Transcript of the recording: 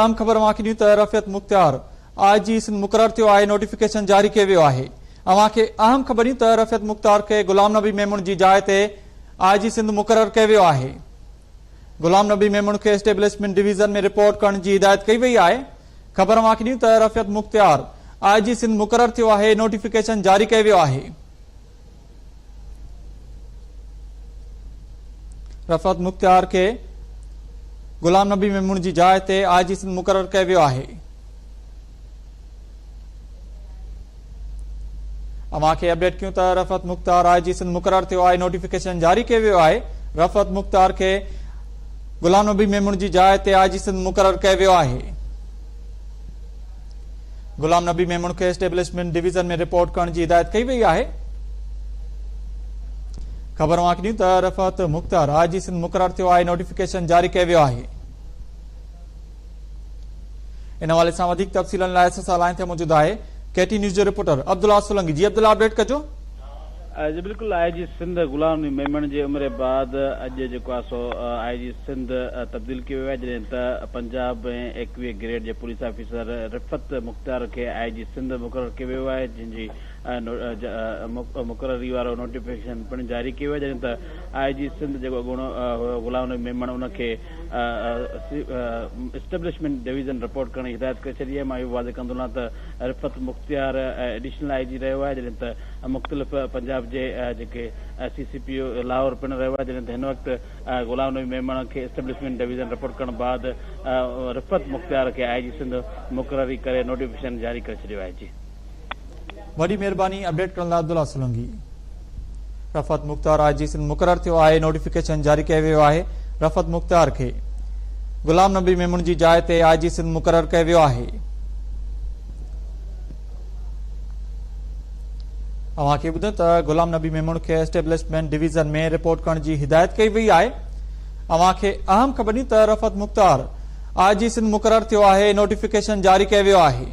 اهم خبر اوهان کي ڏيون ته رفعت مختيار آء جي سنڌ مقرر ٿيو آهي، نوٽيفڪيشن جاري ڪيو ويو آهي. اوهان کي اهم خبر ڏيون ته رفعت مختيار کي غلام نبي ميمڻ جي جاء تي آء جي سنڌ مقرر ڪيو ويو آهي. غلام نبي ميمڻ کي اسٽيبلشمينٽ ڊويزن ۾ رپورٽ ڪرڻ جي هدايت ڪئي وئي آهي. خبر اوهان کي ڏيون ته رفعت مختيار آء جي سنڌ مقرر ٿيو آهي، نوٽيفڪيشن جاري ڪيو ويو آهي. رفعت مختيار کي غلام نبي ميمڻ جي جاء تي آء جي سنڌ مقرر ڪيو ويو آهي. اوهان کي اپڊيٽ ڪيون ته رفعت مختيار آء جي سنڌ مقرر ٿيو آهي، نوٽيفڪيشن جاري ڪيو ويو آهي. رفعت مختيار کي غلام نبي ميمڻ جي جاء تي آء جي سنڌ مقرر ڪيو ويو آهي. غلام نبي ميمڻ کي اسٽيبلشمينٽ ڊويزن ۾ رپورٽ ڪرڻ جي هدايت ڪئي وئي آهي. خبر اوهان کي ڏيون ته رفعت مختيار آء جي سنڌ مقرر ٿيو آهي، نوٽيفڪيشن جاري ڪيو ويو آهي. ان حوالي سان وڌيڪ تفصيلن لاء اسان سان لائين تي موجود آهي ڪي ٽي نيوز جو رپورٽر عبدالله سولنگي. جي عبدالله اپڊيٽ ڪجو. جي بلڪل آء جي سنڌ غلام نبي ميمڻ جي عمري بعد اڄ جيڪو آهي سو آء جي سنڌ تبديل ڪيو ويو آهي جڏهن ته پنجاب ۽ ايڪويهه گريڊ جي پوليس آفيسر رفعت مختيار کي آء جي سنڌ مقرر ڪيو ويو آهي جنهن جي مقرري وارو نوٽيفڪيشن پڻ جاري ڪيو ويو آهي جڏهن ته آء جي سنڌ جيڪو اڳوڻو هيو غلام نبي ميمڻ ان کي اسٽيبلشمينٽ ڊويزن رپورٽ ڪرڻ جي هدايت ڪري ڇڏي آهي مان اهو واضح ڪندو هلان ته رفعت مختيار ايڊيشنل I جي رهيو آهي جڏهن ته مختلف پنجاب جي جيڪي سي سي پي او لاهور پڻ رهيو آهي جڏهن ته هن وقت غلام نبي ميمڻ کي اسٽيبلشمينٽ ڊويزن رپورٽ ڪرڻ بعد رفعت مختيار کي آء جي سنڌ مقرري ڪري نوٽيفڪيشن جاري ڪري ڇڏيو آهي جي. وڏي مهرباني اپڊيٽ ڪرڻ لاء عبدالله سولنگي. رفعت مختار آء جي سنڌ مقرر ٿيو آهي، نوٽيفڪيشن جاري ڪيو ويو آهي، رفعت مختيار کي غلام نبي ميمڻ جي جاء تي آء جي سنڌ مقرر ڪيو ويو آهي. اوهان کي ٻڌايون ته غلام نبي ميمڻ کي اسٽيبلشمينٽ ڊويزن ۾ رپورٽ ڪرڻ جي هدايت ڪئي وئي آهي. اوهان کي اهم خبر ڏيون ته رفعت مختيار آء جي سنڌ مقرر ٿيو آهي، نوٽيفڪيشن جاري ڪيو ويو آهي.